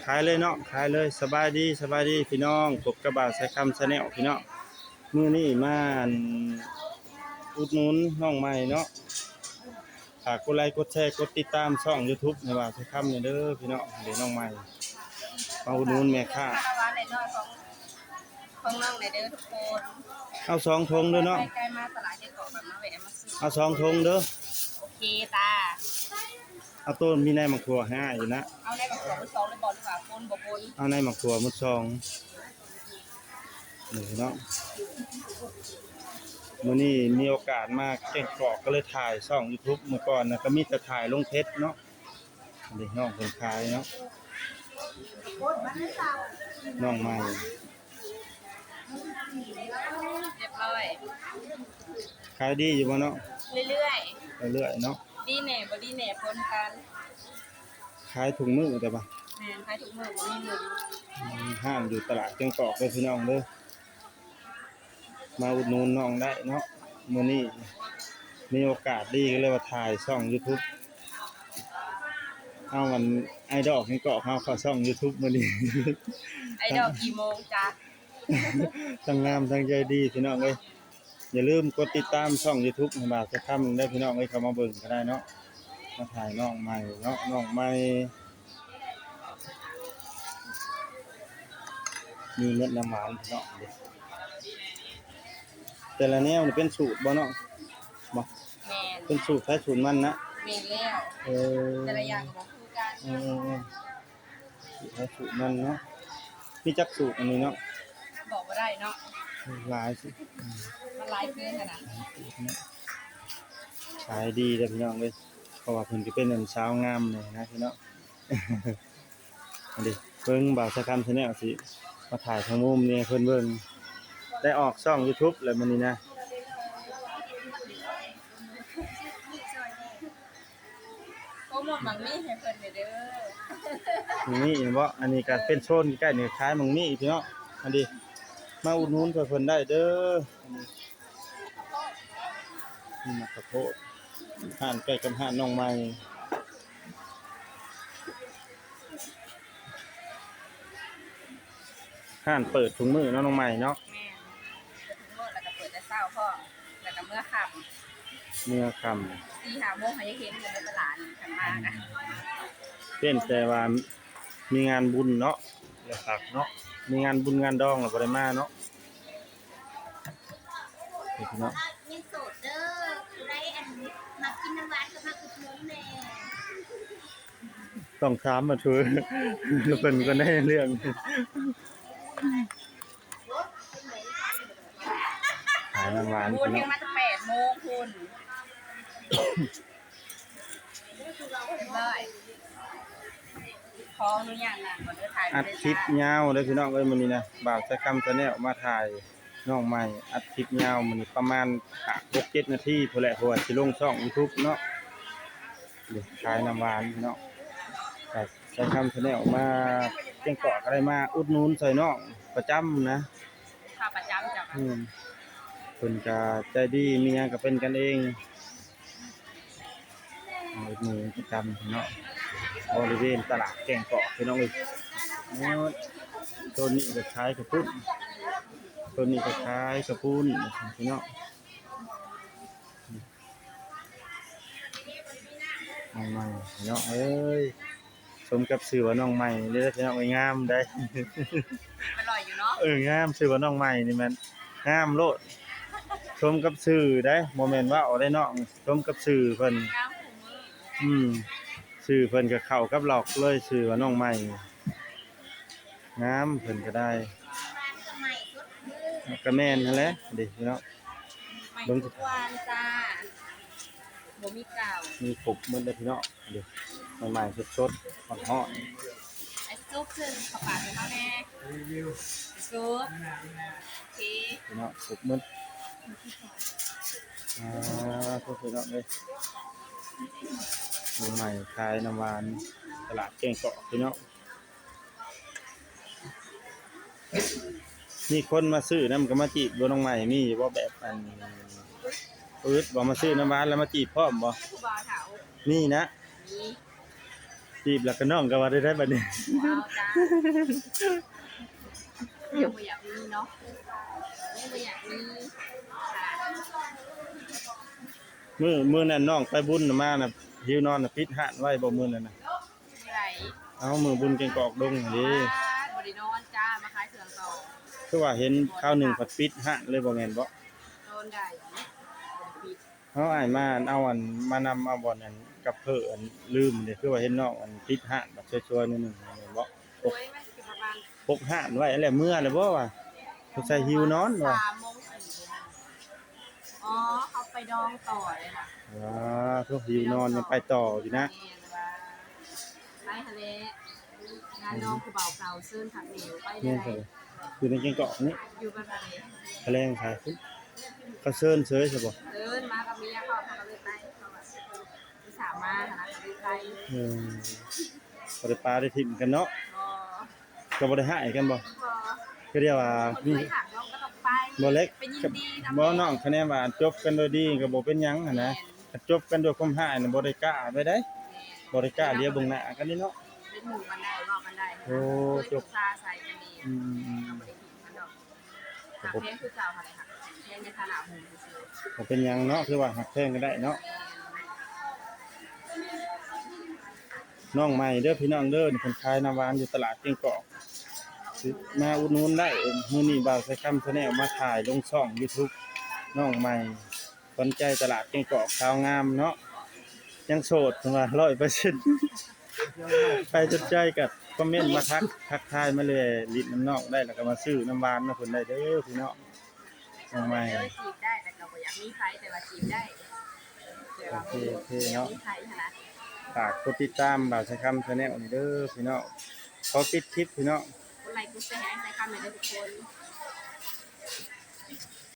ຂາຍເລີຍເນາະ ຂາຍເລີຍ. ສະບາຍດີ ສະບາຍດີພີ່ນ້ອງ ພົບກັບບ່າວສາຍຄຳ Channel ພີ່ນ້ອງ. ມື້ນີ້ມາ ອັນ ອຸດໜູນນ້ອງໃໝ່ເນາະ. ຝາກກົດໄລ ກົດແຊ ກົດຕິດຕາມຊ່ອງ YouTube ໃຫ້ບ່າວສາຍຄຳແດ່ເດີພີ່ນ້ອງ. ເດ ນ້ອງໃໝ່ ມາອຸດໜູນແມ່ຄ້າ. ຂອງນ້ອງແດ່ເດີທຸກຄົນ. ເອົາສອງຖົງເດີເນາະ. ໃກ້ໆມາຕະຫຼາດເຈກອກ ແບບມາແວະມາຊື້. ເອົາສອງຖົງເດີ. ໂອເຄຈ້າ. ເອົາໂຕມີໃນໝາກຖົ່ວໃຫ້ອ້າຍຢູ່ນະ. ເອົາໃນໝາກຖົ່ວມື້ສອງເລີຍບໍ່ ຫຼືວ່າປົນບໍ່ປົນ? ເອົາໃນໝາກຖົ່ວມື້ສອງ. ນີ້ເນາະ ມື້ນີ້ມີໂອກາດມາແກ້ງກອກ ກໍເລີຍຖ່າຍຊ່ອງ YouTube. ມື້ກ່ອນນະ ກໍມີແຕ່ຖ່າຍລົງເຟສເນາະ. ນີ້ນ້ອງເພິ່ນຂາຍເນາະ ນ້ອງໃໝ່. ຮຽບຮ້ອຍ. ຂາຍດີຢູ່ບໍ່ເນາະ? ເລື້ອຍໆ ເລື້ອຍໆເນາະ. ດີແດ່ບໍ່ດີແດ່ປົນກັນ. ຂາຍທຸກມື້ແຕ່ວ່າ ແມ່ນ ຂາຍທຸກມື້ ບໍ່ມີມື້ຢຸດ. ອືມ ຮ້ານຢູ່ຕະຫຼາດແກ້ງກອກເດີພີ່ນ້ອງເດີ. ມາອຸດໜູນນ້ອງໄດ້ເນາະ. ມື້ນີ້ມີໂອກາດດີ ກໍເລີຍວ່າຖ່າຍຊ່ອງ YouTube. ເອົາ ອັນ ໄອດອລແກ້ງກອກເຮົາເຂົ້າຊ່ອງ YouTube ມື້ນີ້. ໄອດອລ ກີ່ໂມງຈ້າ? ທັງງາມທັງໃຈດີພີ່ນ້ອງເອີຍ. ຢ່າລືມກົດຕິດຕາມຊ່ອງ YouTube ໃຫ້ບ່າວສາຍຄຳເດີພີ່ນ້ອງເອີຍ. ເຂົ້າມາເບິ່ງກໍໄດ້ເນາະ. ມາຖ່າຍນ້ອງໃໝ່ເນາະ ນ້ອງໃໝ່. ມີເໝິດນ້ຳຫວານເນາະ. ແຕ່ລະແນວນີ້ເປັນສູດບໍ່ເນາະ? ບໍ່ ແມ່ນ ເປັນສູດໃຜສູດມັນນະ. ແມ່ນແລ້ວ. ເອີ ແຕ່ລະຢ່າງກໍບໍ່ຄືກັນ. ເອີ ສູດໃຜສູດມັນເນາະ. ມີຈັກສູດອັນນີ້ເນາະ? ບອກບໍ່ໄດ້ເນາະ. ຫຼາຍ ມັນຫຼາຍເກີນຫັ້ນນະ. ຂາຍດີເດີພີ່ນ້ອງເອີຍ ເພາະວ່າເພິ່ນກໍເປັນອັນສາວງາມແດ່ນະພີ່ນ້ອງ. ອັນນີ້ເບິ່ງບ່າວສາຍຄຳ Channel ຊິມາຖ່າຍທາງມຸມນີ້ໃຫ້ເພິ່ນເບິ່ງ. ໄດ້ອອກຊ່ອງ YouTube ແລ້ວມື້ນີ້ນະ. ໂປຣໂມດໝາກມີ້ໃຫ້ເພິ່ນແດ່ເດີ. ໝາກມີ້ເຫັນບໍ່? ອັນນີ້ກໍເປັນໂຊນໃກ້ໆນີ້ ຂາຍໝາກມີ້ພີ່ນ້ອງ. ອັນນີ້ມາອຸດໜູນຊ່ວຍເພິ່ນໄດ້ເດີ. ນີ້ໝາກກະໂພດ ຮ້ານໃກ້ກັບຮ້ານນ້ອງໃໝ່. ຮ້ານເປີດທຸກມື້ເນາະ ນ້ອງໃໝ່ເນາະ. ແມ່ນ ເປີດທຸກມື້ ແລ້ວກໍເປີດແຕ່ເຊົ້າພ້ອມ ແລ້ວກໍເມືອຄ່ຳ. ເມືອຄ່ຳ ສີ່ຫ້າໂມງ ເຮົາຍັງເຫັນຢູ່ໃນຕະຫຼາດນີ້ ຄັນມານະ. ເວັ້ນແຕ່ວ່າມີງານບຸນເນາະ ແລ້ວພັກເນາະ. ມີງານບຸນງານດອງແລ້ວບໍ່ໄດ້ມາເນາະ. ນີ້ເນາະ ຍັງໂສດເດີ. ຜູ້ໃດ ອັນ ມັກກິນນ້ຳຫວານກໍມາອຸດໜູນແດ່. ຕ້ອງຖາມມາເທື່ອ ເພິ່ນກໍໄດ້ເລື່ອງ. ຂາຍນ້ຳຫວານ ໂອ້ຍ ພີ່ນ້ອງ ມາແຕ່ແປດໂມງພຸ້ນ. ເລີຍ ຂໍອະນຸຍາດນາງກ່ອນເດີ ຖ່າຍ ອັດຄລິບຍາວເດີພີ່ນ້ອງເອີຍ. ມື້ນີ້ນະ ບ່າວສາຍຄຳ Channel ມາຖ່າຍນ້ອງໃໝ່ ອັດຄລິບຍາວມື້ນີ້ປະມານຫ້າ ຫົກ ເຈັດນາທີພຸ້ນແຫຼະ ເພາະວ່າຊິລົງຊ່ອງ YouTube ເນາະ. ນີ້ຂາຍນ້ຳຫວານພີ່ນ້ອງ. ສາຍຄຳ Channel ມາແກ້ງກອກກໍໄດ້ມາອຸດໜູນຊ່ອຍນ້ອງປະຈຳນະ. ຂາປະຈຳເຈົ້າ. ອືມ ເພິ່ນກໍໃຈດີ ມີຫຍັງກໍເປັນກັນເອງ. ມາອຸດໜູນປະຈຳເນາະ ບໍລິເວນຕະຫຼາດແກ້ງກອກພີ່ນ້ອງເອີຍ. ໂຊນນີ້ກໍຂາຍເຂົ້າປຸ້ນ ໂຊນນີ້ກໍຂາຍເຂົ້າປຸ້ນພີ່ນ້ອງ. ນ້ອງໃໝ່ເນາະເອີຍ ສົມກັບຊື່ວ່ານ້ອງໃໝ່ເດ້ພີ່ນ້ອງເອີຍ. ງາມໄດ໋ ອະລ່ອຍຢູ່ເນາະ. ເອີ ງາມ ຊື່ວ່ານ້ອງໃໝ່ນີ້ແມ່ນງາມໂລດ. ສົມກັບຊື່ໄດ໋ ບໍ່ແມ່ນເວົ້າໄດ໋ນ້ອງ ສົມກັບຊື່ເພິ່ນ. ອືມ ຊື່ເພິ່ນກໍເຂົ້າກັບລັອກເລີຍ ຊື່ວ່ານ້ອງໃໝ່. ງາມ ເພິ່ນກໍໄດ້ ກໍແມ່ນຫັ້ນແຫຼະເດ້ພີ່ນ້ອງ. ເບິ່ງ ທຸກວັນຈ້າ ບໍ່ມີກ່າວ ມີຄົບໝົດເດ້ພີ່ນ້ອງ. ເດ້ ໃໝ່ໆ ສົດໆ ຮ້ອນໆ. ໄອ້ຊຸບ ເຊີນເຂົ້າປາກໃຫ້ເຮົາແດ່. ໄອ້ຊຸບ ໂອເຄພີ່ນ້ອງ ຄົບໝົດ. ອ່າ ໂທດພີ່ນ້ອງເອີຍ ນ້ອງໃໝ່ຂາຍນ້ຳຫວານຕະຫຼາດແກ້ງກອກພີ່ນ້ອງ. ມີຄົນມາຊື້ນຳກໍມາຈີບບໍ່ ນ້ອງໃໝ່? ມີຢູ່ບໍ່ ແບບ ອັນ ອຶດບໍ່ ມາຊື້ນ້ຳຫວານແລ້ວມາຈີບພ້ອມບໍ່? ຜູ້ບ່າວເຖົ້າ ມີນະ. ມີ ຈີບແລ້ວກໍນ້ອງກໍວ່າໄດ້ໄດ໋ບັດນີ້ ເອົາຈ້າ ຍັງບໍ່ຢາກມີເນາະ ຍັງບໍ່ຢາກມີ ມື້ ມື້ນັ້ນນ້ອງໄປບຸນນະມານະ ຫິວນອນນະ ປິດຮ້ານໄວ້ບໍ່ມື້ນັ້ນນະ? ມື້ໃດ? ເອົ້າ ມື້ບຸນແກງກອກດົງຫັ້ນເດ້ ບໍ່ໄດ້ນອນຈ້າ ມາຂາຍເຄື່ອງຕໍ່ ຄືວ່າເຫັນຄາວໜຶ່ງພັດປິດຮ້ານເລີຍ ບໍ່ແມ່ນບໍ? ຕອນໃດ? ບໍ່ໄດ້ປິດ ເຮົາອ້າຍມາ ເອົາອັນ ມານຳເອົາບ່ອນອັນກັບເພີ້ອັນລືມເດ້ ຄືວ່າເຫັນນ້ອງອັນປິດຮ້ານບັດຊ່ວຍໆໜ້ອຍໜຶ່ງແມ່ນບໍ່? ໂອ້ຍ ມັນຊິປະມານ ປົກຮ້ານໄວ້ຫັ້ນແຫຼະ ເມືອແລ້ວບໍ່ວ່າ ສົງໄສຫິວນອນວ່າ ສາມໂມງສີ່ໂມງ ອໍ ເຂົາໄປດອງຕໍ່ເດ້ລະ ວ້າ ໂທ້ ຫິວນອນຍັງໄປຕໍ່ຢູ່ນະ ແມ່ນວ່າ ໄປຫັ້ນແຫຼະ ງານດອງຜູ້ບ່າວເກົ່າເຊີນຄັກແນ່ ໄປແນວໃດ? ຢູ່ໃນແກງກອກນີ້ ຢູ່ບ້ານໃດ? ພະແລງຂາຍ ເຂົາເຊີນເສີຍຊະບໍ່? ເຊີນມາກັບເມຍເຂົາ ເຂົາກໍເລີຍໄປ ເຂົາວ່າ ອຸດສ່າມາຫັ້ນນະ ກໍເລີຍໄປ ເອີ ບໍ່ໄດ້ປະໄດ້ຖິ້ມກັນເນາະ ບໍ່ ກໍບໍ່ໄດ້ຮ້າຍກັນບໍ່? ບໍ່ ກໍດຽວວ່າ ຄົນເຄີຍຮັກເນາະ ກໍຕ້ອງໄປ ບໍ່ເລັກ ໄປຍິນດີນຳ ບໍ່ ນ້ອງ ຄະແນນວ່າອັນຈົບກັນໂດຍດີກໍບໍ່ເປັນຫຍັງຫັ້ນນະ ແມ່ນ ຄັນຈົບກັນດ້ວຍຄວາມຮ້າຍນະ ບໍ່ໄດ້ກ້າໄປໃດ ແມ່ນ ບໍ່ໄດ້ກ້າຫຼຽວເບິ່ງໜ້າກັນເດ້ເນາະ ເປັນໝູ່ກັນໄດ້ ເວົ້າກັນໄດ້ ໂອ້ ຈົບ ປຶກສາໃສ່ກັນເອງ ອືມໆ ກໍບໍ່ໄດ້ຖິ້ມກັນດອກ ຮັກແພງຄືເກົ່າຫັ້ນແຫຼະ ຮັກແພງໃນຖານະໝູ່ຊື່ໆ ບໍ່ເປັນຫຍັງເນາະ ຄືວ່າຮັກແພງກັນໄດ້ເນາະ ແມ່ນ ນ້ອງໃໝ່ເດີພີ່ນ້ອງເດີ ເພິ່ນຂາຍນ້ຳຫວານຢູ່ຕະຫຼາດແກງກອກ ມາອຸດໜູນໄດ້ ມື້ນີ້ບ່າວໄຊຄຳ Channel ມາຖ່າຍລົງຊ່ອງ YouTube ນ້ອງໃໝ່ ຂວັນໃຈຕະຫຼາດແກງກອກ ສາວງາມເນາະ ຍັງໂສດເພິ່ນວ່າ ຮ້ອຍເປີເຊັນ ໃຜສົນໃຈກໍຄອມເມັນມາທັກ ທັກທາຍມາເລີຍ ຫຼິ້ນນຳນ້ອງໄດ້ ແລ້ວກໍມາຊື້ນ້ຳຫວານນຳເພິ່ນໄດ້ເດີພີ່ນ້ອງ ນ້ອງໃໝ່ ຈີບໄດ້ ແຕ່ກໍບໍ່ຢາກມີໃຜ ແຕ່ວ່າຈີບໄດ້ ໂອເຄ ໂອເຄເນາະ ແຕ່ວ່າບໍ່ຢາກມີໃຜຫັ້ນນະ ຝາກກົດຕິດຕາມບ່າວໄຊຄຳ Channel ນີ້ເດີພີ່ນ້ອງ ຂໍປິດຄລິບພີ່ນ້ອງ ກົດໄລກົດແຊໃຫ້ໄຊຄຳແດ່ເດີທຸກຄົນ.